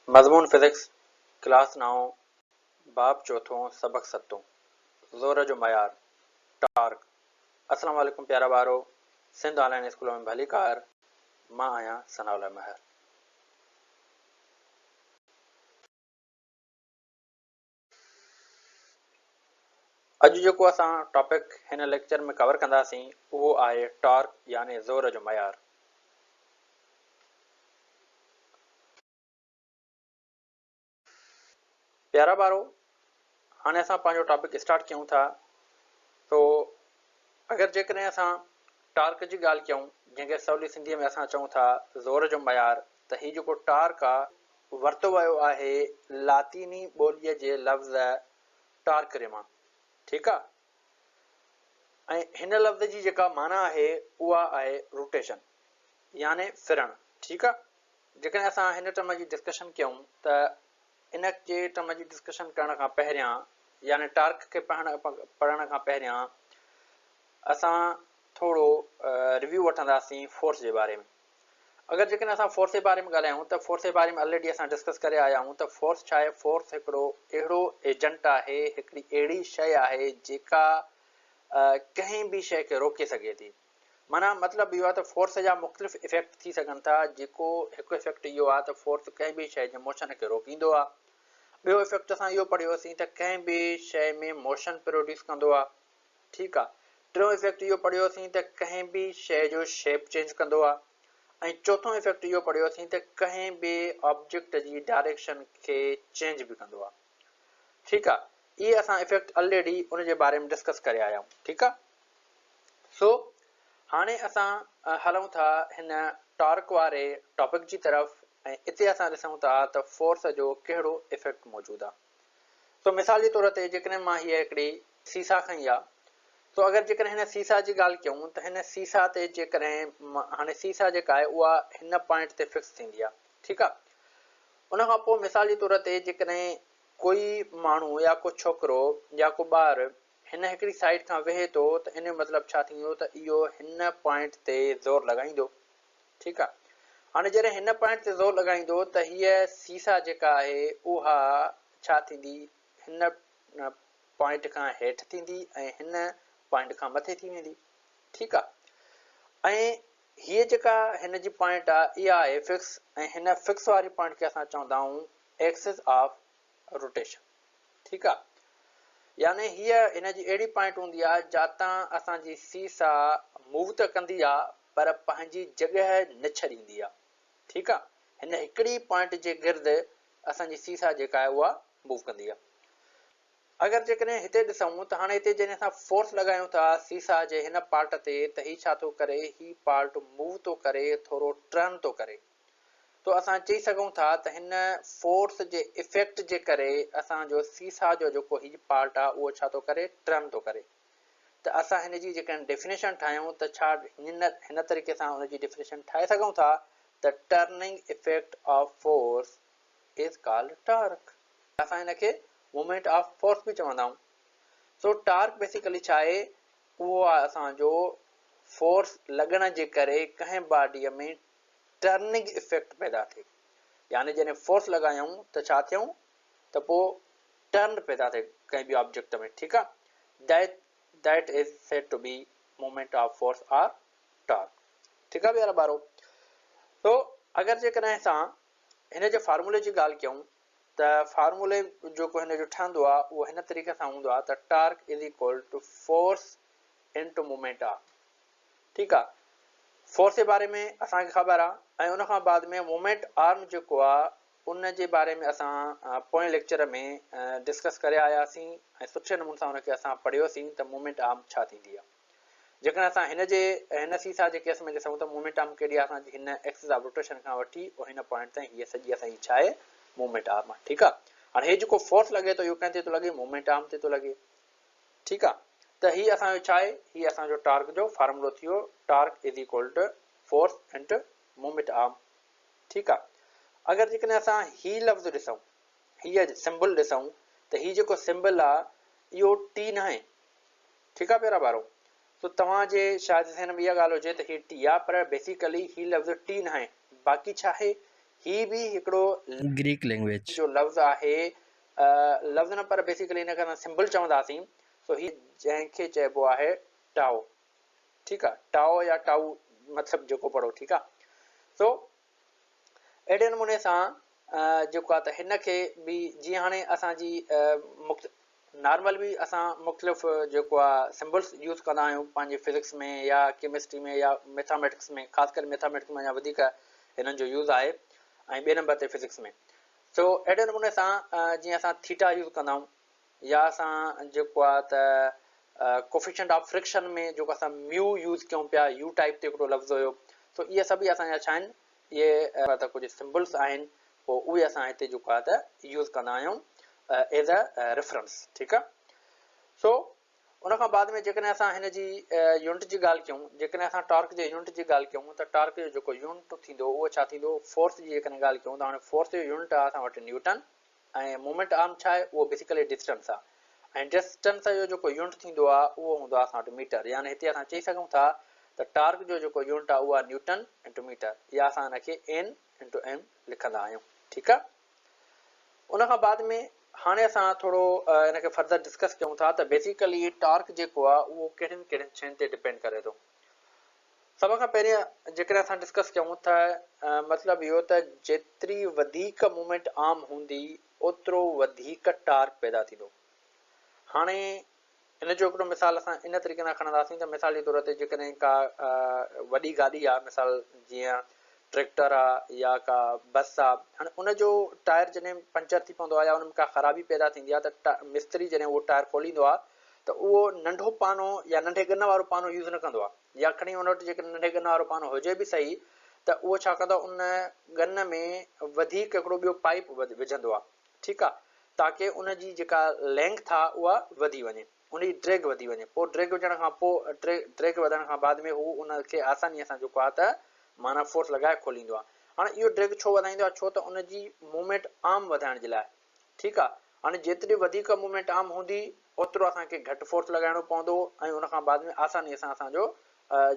مضمون physics, class نائون، باب چوٿون، سبق ستون، زور جو معيار، ٽارڪ، السلام عليڪم پيارا ٻارو، سنڌ آن لائين اسڪول ۾ ڀليڪار، مان آهيان ثناء الله مهر. اڄ جيڪو اسان ٽاپڪ هن ليڪچر ۾ ڪور ڪنداسين اهو آهي ٽارڪ يعني زور جو معيار. پيارا ٻارو هاڻي اسان پنهنجو ٽاپڪ اسٽارٽ ڪيون ٿا تو اگر جيڪڏهن اسان ٽارڪ جي ڳالهه ڪيون جنهن کي سولي سنڌي ۾ اسان چئون ٿا زور جو معيار ته هي جيڪو ٽارڪ آ ورتو ويو آهي لاطيني ٻوليء جي لفظ ٽارڪري مان، ٺيڪ آ؟ ۽ هن لفظ جي جيڪا معنيٰ آهي اها آهي روٽيشن يعني ڦرڻ، ٺيڪ آ؟ جيڪڏهن اسان هن ٽرم جي ڊسڪشن ڪيون ته ان جي ٽرم جي ڊسڪشن ڪرڻ کان پهريان يعني ٽارڪ کي پڙهڻ کان پهريان اسان ٿورو ريويو وٺنداسين فورس جي باري ۾. اگر جيڪڏهن اسان فورس جي باري ۾ ڳالهايون ته فورس جي باري ۾ الريڊي اسان ڊسڪس ڪري آيا آهيون ته فورس ڇا آهي؟ فورس هڪڙو اهڙو ايجنٽ آهي، هڪڙي اهڙي شيء آهي جيڪا ڪنهن به شيء کي روڪي سگهي ٿي. معنيٰ مطلب اهو آهي ته فورس جا مختلف افيڪٽ ٿي سگهن ٿا، جيڪو هڪ افيڪٽ اهو آهي ته فورس ڪنهن به شيء جي موشن کي روڪيندو آهي. ٻيو افيڪٽ اسان اهو پڙهيوسين ته ڪنهن به شيء ۾ موشن پروڊيوس ڪندو آهي. ٺيڪ آ. ٽيون افيڪٽ اهو پڙهيوسين ته ڪنهن به شيء جو شيپ چينج ڪندو آ ۽ چوٿون افيڪٽ اهو پڙهيوسين ته ڪنهن به آبجيڪٽ جي ڊائريڪشن کي چينج به ڪندو آ. ٺيڪ آ. اهي اسان افيڪٽ الريڊي ان جي باري ۾ ڊسڪس ڪري آيا آهيون. ٺيڪ آ. سو هاڻي اسان هلون ٿا هن ٽارڪ واري ٽاپڪ جي طرف ۽ اتي اسان ڏسون ٿا ته فورس جو ڪهڙو افيڪٽ موجود آ. سو مثال جي طور تي جيڪڏهن مان هيء هڪڙي سيسا کنئي آ، سو اگر جيڪڏهن هن سيسا جي ڳالهه ڪيون ته هن سيسا تي جيڪڏهن هاڻي سيسا جيڪا آهي اها هن پوائنٽ تي فڪس ٿيندي آ، ٺيڪ آ. ان کان پوء مثال جي طور تي جيڪڏهن ڪوئي ماڻهو يا ڪو ڇوڪرو يا ڪو ٻار هن هڪڙي سائيڊ کان ويهي ٿو ته ان جو مطلب ڇا ٿيندو ته اهو هن پوائنٽ تي زور لڳائيندو. ٺيڪ آ هاڻي جڏهن هن پوائنٽ تي زور لڳائيندو ته هيء سيسا جيڪا آهي اها ڇا ٿيندي هن پوائنٽ کان هيٺ ٿيندي ۽ هن پوائنٽ کان مٿي ٿي ويندي ٺيڪ آ ۽ هيء جيڪا هن جي پوائنٽ آ اها آهي فڪس ۽ هن فڪس واري پوائنٽ کي اسان چوندا آهيون ايڪسس آف روٽيشن ٺيڪ آ يعني هيء هن جي اهڙي پوائنٽ هوندي آ جاتان اسان جي سيسا موو ته ڪندي آ پر پنهنجي جڳهه نه ڇڏيندي آ ٺيڪ آ هن هڪڙي پوائنٽ جي گرد اسان جي سيسا جيڪا آهي اها موو ڪندي آ اگر جيڪڏهن هتي ڏسون ته هاڻي هتي جڏهن اسان فورس لڳايون ٿا سيسا جي هن پارٽ تي ته هي ڇا ٿو ڪري هي پارٽ موو ٿو ڪري ٿورو ٽرن ٿو ڪري تو اسان چئي سگهون ٿا ته هن فورس جي افيڪٽ جي ڪري اسان جو سيسا جو جيڪو هي پارٽ آ اهو ڇا ٿو ڪري ٽرن ٿو ڪري ته اسان هن جي جيڪڏهن ڊيفينيشن ٺاهيون ته ڇا هن هن طريقي سان ان جي ڊيفينيشن ٺاهي سگهون ٿا ته turning effect of force is called torque اسان هن کي مومينٽ آف فورس به چوندا آهيون سو ٽارڪ بيسيڪلي ڇا آهي اهو آهي اسان جو فورس لڳڻ جي ڪري ڪنهن باڊي ۾ ٽرننگ افيڪٽ پيدا ٿئي يعني جڏهن فورس لڳايون ته ڇا ٿيون ته پوء ٽرن پيدا ٿئي ڪنهن به آبجيڪٽ ۾ ٺيڪ آ that that is said to be moment of force or torque ٺيڪ آ پيارا ٻارو تو اگر جيڪڏهن اسان هن جي فارمولي جي ڳالهه ڪيون ته فارمولي جيڪو هن جو ٺهندو آ اهو هن طريقي سان هوندو آ ته torque is equal to force into moment آ ٺيڪ آ فورس جي باري ۾ اسان کي خبر آ ۽ ان کان بعد ۾ مومينٽ آرم جيڪو آ ان جي باري ۾ اسان پوئين ليڪچر ۾ ڊسڪس ڪري آياسين ۽ سٺي نموني سان ان کي اسان پڙهيوسين ته مومينٽ آرم ڇا ٿيندي آ جيڪڏهن اسان هن جي هن سيسا جي ڪيس ۾ ڏسون ته مومينٽ آرم ڪهڙي آ اسان جي هن ايڪسس آف روٽيشن کان وٺي او هن پوائنٽ تائين هيء سڄي اسان جي ڇا آهي مومينٽ آرم آ ٺيڪ آ هاڻي هي جيڪو فورس لڳي ٿو اهو ڪنهن تي ٿو لڳي مومينٽ آرم تي ٿو لڳي ٺيڪ آ ته هي اسان جو ڇا آهي هي اسان جو ٽارڪ جو فارمولو ٿي ويو torque is equal to force into moment arm ٺيڪ آ اگر جيڪڏهن اسان هي لفظ ڏسون هي سمبل ڏسون ته هي جيڪو سمبل آ اهو ٽي ناهي ٺيڪ آ پيارا ٻارو سو توهان جي شايد ذهن ۾ اها ڳالهه هجي ته هي ٽي آ پر بيسيڪلي هي لفظ ٽي ناهي باقي ڇا آهي هي به هڪڙو گريڪ لينگويج. جو لفظ آهي، لفظ نه پر بيسيڪلي هن کي اسان سمبل چونداسين، سو هي جنهن کي چئبو آهي ٽائو، ٺيڪ آ، ٽائو يا ٽائو مطلب جيڪو پڙهو، ٺيڪ آ. سو اهڙي نموني سان جيڪو آ ته هن کي به جيئن هاڻي اسان جي نارمل به اسان مختلف جيڪو آ سمبلس يوز ڪندا آهيون پنهنجي فزڪس ۾ يا ڪيمسٽري ۾ يا ميٿاميٽڪس ۾ خاص ڪري ميٿاميٽڪس ۾ اڃا وڌيڪ هنن جو يوز آهي ۽ ٻئي نمبر تي فزڪس ۾ سو اهڙي نموني سان جيئن اسان ٿيٽا يوز ڪندا آهيون يا اسان جيڪو آ ته ڪوفيشنٽ آف فرڪشن ۾ جيڪو اسان ميو يوز ڪيون پيا يو ٽائپ تي هڪڙو لفظ هيو سو اهي سڀ اسان جا ڇا آهن اهي ته ڪجهه سمبلس آهن پوء اهي اسان هتي جيڪو آهي ته يوز ڪندا آهيون ايز ا ريفرنس ٺيڪ آهي سو ان کان بعد ۾ جيڪڏهن اسان هن جي يونٽ جي ڳالهه ڪيون جيڪڏهن اسان ٽارڪ جي يونٽ جي ڳالهه ڪيون ته ٽارڪ جو جيڪو يونٽ ٿيندو اهو ڇا ٿيندو فورس جي جيڪڏهن ڳالهه ڪيون ته هاڻي فورس جو يونٽ آهي اسان وٽ نيوٽن ۽ مومينٽ آرم ڇا آهي اهو بيسيڪلي ڊسٽنس آهي ۽ ڊسٽنس جو جيڪو يونٽ ٿيندو آهي اهو هوندو آهي اسان وٽ ميٽر يعني هتي اسان چئي سگهون ٿا ته ٽارڪ جو جيڪو يونٽ آهي اهو آهي نيوٽن انٽو ميٽر يا اسان هن کي اين انٽو ايم لکندا آهيون ٺيڪ آهي ان کان بعد ۾ هاڻي اسان ٿورو ان کي فردر ڊسڪس ڪيون ٿا ته بيسيڪلي ٽارڪ جيڪو آهي اهو ڪهڙين ڪهڙين شين تي ڊپينڊ ڪري ٿو سڀ کان پهرين جيڪڏهن اسان ڊسڪس ڪيون ته مطلب اهو ته جيتري وڌيڪ موومينٽ عام هوندي اوترو وڌيڪ ٽارڪ پيدا ٿيندو. هاڻي ان جو هڪڙو مثال اسان ان طريقي سان کڻنداسين ته مثال جي طور تي جيڪڏهن ڪا وڏي گاڏي آ مثال جيئن ٽريڪٽر آ يا ڪا بس آ هاڻي ان جو ٽائر جڏهن پنچر ٿي پوندو آ يا ان ۾ ڪا خرابي پيدا ٿيندي آ ته مستري جڏهن اهو ٽائر کوليندو آ ته اهو ننڍو پانو يا ننڍي ڳن وارو پانو يوز نه ڪندو آ. يا کڻي ان وٽ جيڪڏهن ننڍي ڳن وارو پانو هجي به سهي ته اهو ڇا ڪندو آهي ان ڳن ۾ وڌيڪ هڪڙو ٻيو پائيپ وجهندو آهي ٺيڪ آهي تاڪه ان جي جيڪا لينگٿ آهي اها وڌي وڃي ان جي ڊريگهه وڌي وڃي پوء ڊريگهه وجهڻ کان پوء ڊريگهه وڌڻ کان بعد ۾ هو ان کي آساني سان جيڪو آهي ته معنيٰ فورس لڳائي کوليندو آهي هاڻي اهو ڊريگهه ڇو وڌائيندو آهي ڇو ته ان جي موومينٽ عام وڌائڻ جي لاء ٺيڪ آ هاڻي جيتري وڌيڪ موومينٽ عام هوندي اوترو اسان کي گهٽ فورس لڳائڻو پوندو ۽ ان کان بعد ۾ آساني سان اسان جو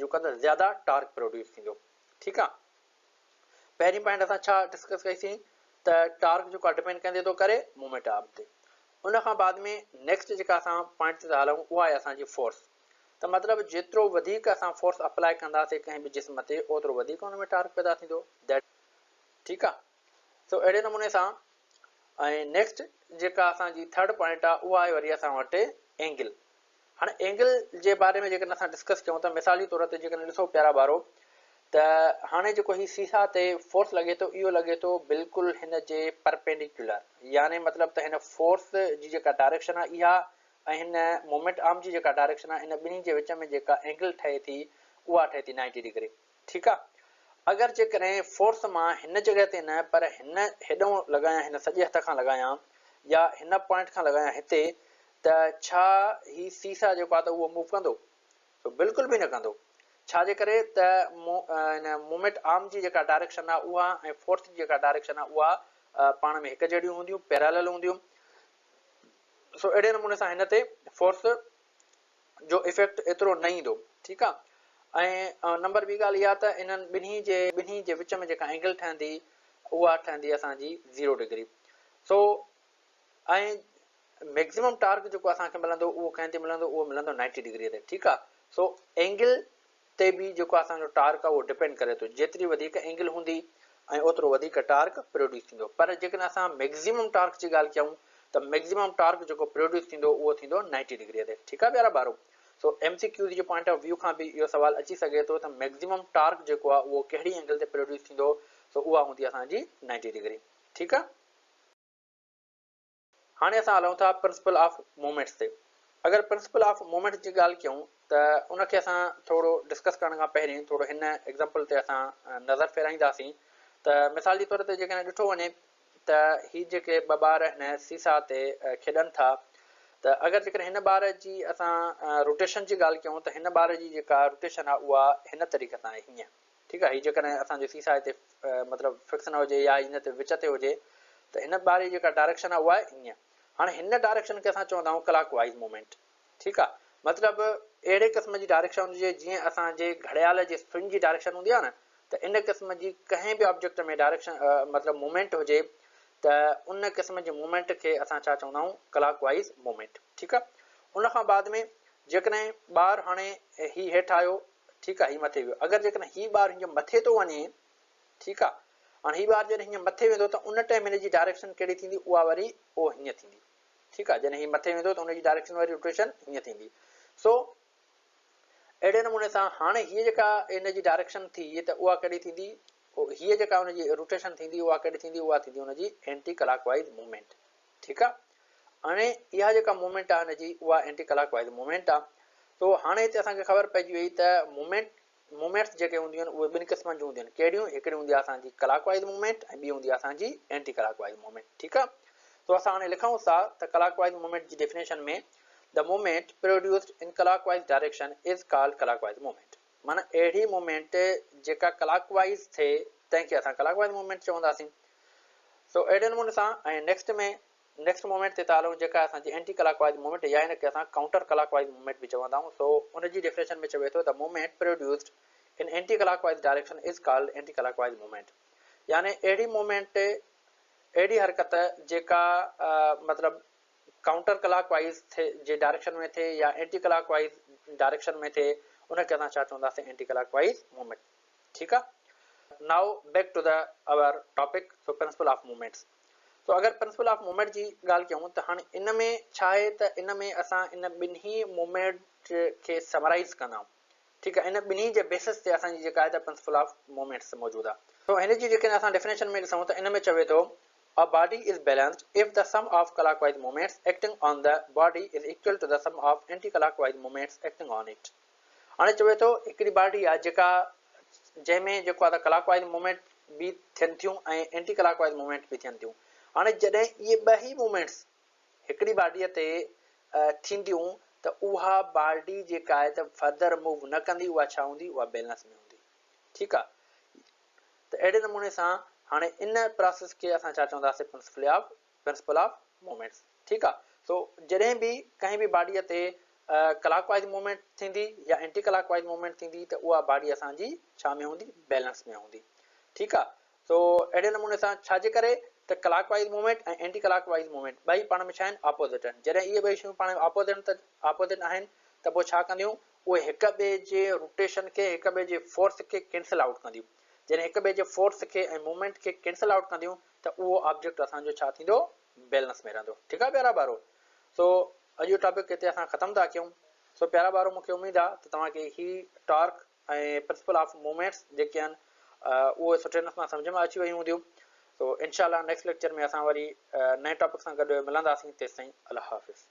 جيڪو آ زياده ٽارڪ پروڊيوس ٿيندو ٺيڪ آ پهرين پوائنٽ اسان ڇا ڊسڪس ڪئي سين ته ٽارڪ جيڪو آ ڊپينڊ ڪندي ٿو ڪري موومينٽ عام تي ان کان بعد ۾ نيڪسٽ جيڪا اسان پوائنٽ تي ٿا هلون اها آهي اسان جي فورس ته مطلب جيترو وڌيڪ اسان فورس اپلاء ڪنداسين ڪنهن به جسم تي اوترو وڌيڪ ان ۾ ٽارڪ پيدا ٿيندو that ٺيڪ آ سو اهڙي نموني سان ۽ نيڪسٽ جيڪا اسان جي ٿرڊ پوائنٽ آ اها آهي وري اسان وٽ اينگل. هاڻي اينگل جي باري ۾ جيڪڏهن اسان ڊسڪس ڪيون ته مثال جي طور تي جيڪڏهن ڏسو پيارا ٻارو ته هاڻي جيڪو هي سيسا تي فورس لڳي ٿو اهو لڳي ٿو بلڪل هن جي پرپينڊيڪيولر يعني مطلب ته هن فورس جي جيڪا ڊائريڪشن آ اها ۽ هن مومينٽ آرم جي جيڪا ڊائريڪشن آ ان ٻنهي جي وچ ۾ جيڪا اينگل ٺهي ٿي اها ٺهي ٿي 90 ڊگري. ٺيڪ آ اگر جيڪڏهن فورس مان هن جڳهه تي نه پر هن هيڏئون لڳايان هن سڄي هٿ کان لڳايان يا هن پوائنٽ کان لڳايان هتي ته ڇا هي سيسا جيڪو آ ته اهو موو ڪندو؟ سو بلڪل به نه ڪندو ڇا جي ڪري ته هن مومينٽ آرم جي جيڪا ڊائريڪشن آ اها ۽ فورس جي جيڪا ڊائريڪشن آ اها پاڻ ۾ هڪ جهڙيون هونديون پيرالل هونديون سو اهڙي نموني سان هن تي فورس جو افيڪٽ ايترو نه ايندو ٺيڪ آ ۽ نمبر ٻي ڳالهه اها ته انهن ٻنهي جي ٻنهي جي وچ ۾ جيڪا اينگل ٺهندي اها ٺهندي اسان جي زيرو ڊگري سو ۽ ميڪزيمم ٽارڪ جيڪو اسان کي ملندو اهو ڪنهن تي ملندو اهو ملندو 90 ڊگري تي ٺيڪ آ سو اينگل تي به جيڪو اسان جو ٽارڪ آ اهو ڊپينڊ ڪري ٿو جيتري وڌيڪ اينگل هوندي ۽ اوترو وڌيڪ ٽارڪ پروڊيوس ٿيندو پر جيڪڏهن اسان ميڪزيمم ٽارڪ جي ڳالهه ڪيون ته ميڪزيمم ٽارڪ جيڪو پروڊيوس ٿيندو اهو ٿيندو 90 ڊگري تي ٺيڪ آ پيارا ٻارو سو ايم سي ڪيوز جي پوائنٽ آف ويو کان به اهو سوال اچي سگهي ٿو ته ميڪزيمم ٽارڪ جيڪو آ اهو ڪهڙي اينگل تي پروڊيوس ٿيندو سو اها هوندي اسان جي 90 ڊگري ٺيڪ آ. هاڻي اسان هلون ٿا پرنسپل آف موومينٽس تي. اگر پرنسپل آف موومينٽس جي ڳالهه ڪيون ته ان کي اسان ٿورو ڊسڪس ڪرڻ کان پهرين ٿورو هن ايگزامپل تي اسان نظر ڦيرائينداسين ته مثال جي طور تي جيڪڏهن ڏٺو وڃي ته هي جيڪي ٻه ٻار هن سيسا تي کيڏن ٿا ته اگر جيڪڏهن هن ٻار جي اسان روٽيشن جي ڳالهه ڪيون ته هن ٻار جي جيڪا روٽيشن آهي اها هن طريقي سان آهي هيئن. ٺيڪ آهي هي جيڪڏهن اسان جو سيسا هتي مطلب فڪس نه هجي يا هن تي وچ تي هجي ته هن ٻار جي جيڪا ڊائريڪشن آهي اها آهي هيئن هاڻي هن ڊائريڪشن کي اسان چوندا آهيون ڪلاڪ وائز موومينٽ ٺيڪ آهي مطلب اهڙي قسم جي ڊائريڪشن هجي جيئن اسان جي گهڙيال جي سن جي ڊائريڪشن هوندي آهي نه ته ان قسم جي ڪنهن به آبجيڪٽ ۾ ڊائريڪشن مطلب موومينٽ هجي ته ان قسم جي موومينٽ کي اسان ڇا چوندا آهيون ڪلاڪ وائيز موومينٽ ٺيڪ آ ان کان بعد ۾ جيڪڏهن ٻار هاڻي هي هيٺ آيو ٺيڪ آ هي مٿي ويو اگر جيڪڏهن هي ٻار هيئن مٿي ٿو وڃي ٺيڪ آ هاڻي هي ٻار جڏهن هيئن مٿي ويندو ته ان ٽائيم هن جي ڊائريڪشن ڪهڙي ٿيندي اها وري او هيئن ٿيندي ٺيڪ آ جڏهن هي مٿي ويندو ته ان جي ڊائريڪشن وري روٽيشن هيئن ٿيندي سو اهڙي نموني سان هاڻي هيء جيڪا ان جي ڊائريڪشن ٿي ته اها ڪهڙي ٿيندي هيء جيڪا ان جي روٽيشن ٿيندي اها ڪهڙي ٿيندي اها ٿيندي ان جي اينٽي ڪلاڪ وائيز موومينٽ ٺيڪ آ هاڻي اها جيڪا موومينٽ آ ان جي اها اينٽي ڪلاڪ وائيز موومينٽ آ تو هاڻي هتي اسان کي خبر پئجي وئي ته موومينٽ موومينٽس جيڪي هونديون آهن اهي ٻن قسمن جون هونديون آهن ڪهڙيون هڪڙي هوندي آهي اسان جي ڪلاڪ وائيز موومينٽ ۽ ٻي هوندي آهي اسان جي اينٽي ڪلاڪ وائيز موومينٽ ٺيڪ آهي سو اسان هاڻي لکون ٿا ته ڪلاڪ وائيز موومينٽ جي definition ۾ the movement produced in clockwise direction is called clockwise movement معنيٰ اهڙي موومينٽ جيڪا ڪلاڪ وائيز ٿئي تنهن کي اسان ڪلاڪ وائيز موومينٽ چونداسين سو اهڙي نموني سان ۽ نيڪسٽ ۾ نيڪسٽ موومينٽ تي ٿا هلون جيڪا اسان جي اينٽي ڪلاڪ وائيز موومينٽ يا ان کي اسان ڪائونٽر ڪلاڪ وائيز موومينٽ به چوندا آهيون سو ان جي ڊيفينيشن ۾ چوي ٿو the movement produced in anticlockwise direction is called anticlockwise movement يعني اهڙي موومينٽ اهڙي حرڪت جيڪا مطلب ڪائونٽر ڪلاڪ وائيز جي ڊائريڪشن ۾ ٿئي يا اينٽي ڪلاڪ وائيز ڊائريڪشن ۾ ٿئي ان کي اسان ڇا چونداسين اينٽي ڪلاڪ وائيز موومينٽ ٺيڪ آ now back to the our topic so principle of movements سو اگر پرنسپل آف موومينٽ جي ڳالهه ڪيون ته هاڻي ان ۾ ڇا آهي ته ان ۾ اسان ان ٻنهي موومينٽ کي سمرائيز ڪندا آهيون ٺيڪ آهي ان ٻنهي جي بيسس تي اسان جي جيڪا آهي ته پرنسپل آف موومينٽس موجود آهي سو هن جي جيڪڏهن اسان ڊيفينيشن ۾ ڏسون ته ان ۾ چوي ٿو A body is balanced if the sum of clockwise movements acting on the body is equal to the sum of anti-clockwise movements acting on it. هاڻي چوي ٿو هڪڙي باڊي آهي جيڪا جنهن ۾ جيڪو آهي ته ڪلاڪ وائيز موومينٽ به ٿين ٿيون ۽ اينٽي ڪلاڪ وائيز موومينٽ به ٿين ٿيون هاڻي جڏهن اهي ٻه ئي موومينٽس هڪڙي باڊي تي ٿينديون ته اها باڊي جيڪا آهي ته فردر موو نه ڪندي اها ڇا هوندي اها بيلنس ۾ هوندي ٺيڪ آهي ته اهڙي نموني سان هاڻي ان پراسيس کي اسان ڇا چونداسين principle of principle of movements ٺيڪ آ سو جڏهن به ڪنهن به باڊي تي ڪلاڪ وائيز موومينٽ ٿيندي يا اينٽي ڪلاڪ وائيز موومينٽ ٿيندي ته اها باڊي اسان جي ڇا ۾ هوندي بيلنس ۾ هوندي ٺيڪ آ سو اهڙي نموني سان ڇا جي ڪري ته clock wise movement ۽ anti clock wise movement ٻئي پاڻ ۾ ڇا آهن اپوزٽ آهن جڏهن اهي ٻئي شيون پاڻ ۾ اپوزٽ ته اپوزٽ آهن ته پوء ڇا ڪنديون اهي هڪ ٻئي جي روٽيشن کي هڪ ٻئي جي فورس کي ڪينسل آئوٽ ڪنديون جڏهن هڪ ٻئي جي فورس کي ۽ موومينٽ کي ڪينسل آئوٽ ڪنديون ته اهو آبجيڪٽ اسان جو ڇا ٿيندو بيلنس ۾ رهندو ٺيڪ آ پيارا ٻارو سو اڄ جو ٽاپڪ هتي اسان ختم ٿا ڪيون سو پيارا ٻارو مونکي اميد آ ته توهان کي هي ٽارڪ ۽ پرنسپل آف موومينٽس جيڪي آهن اهي سٺي نموني سمجهه ۾ اچي ويون هونديون سو انشاء الله نيڪسٽ ليڪچر ۾ اسان وري نئين ٽاپڪ سان گڏ ملنداسين تيستائين الله حافظ.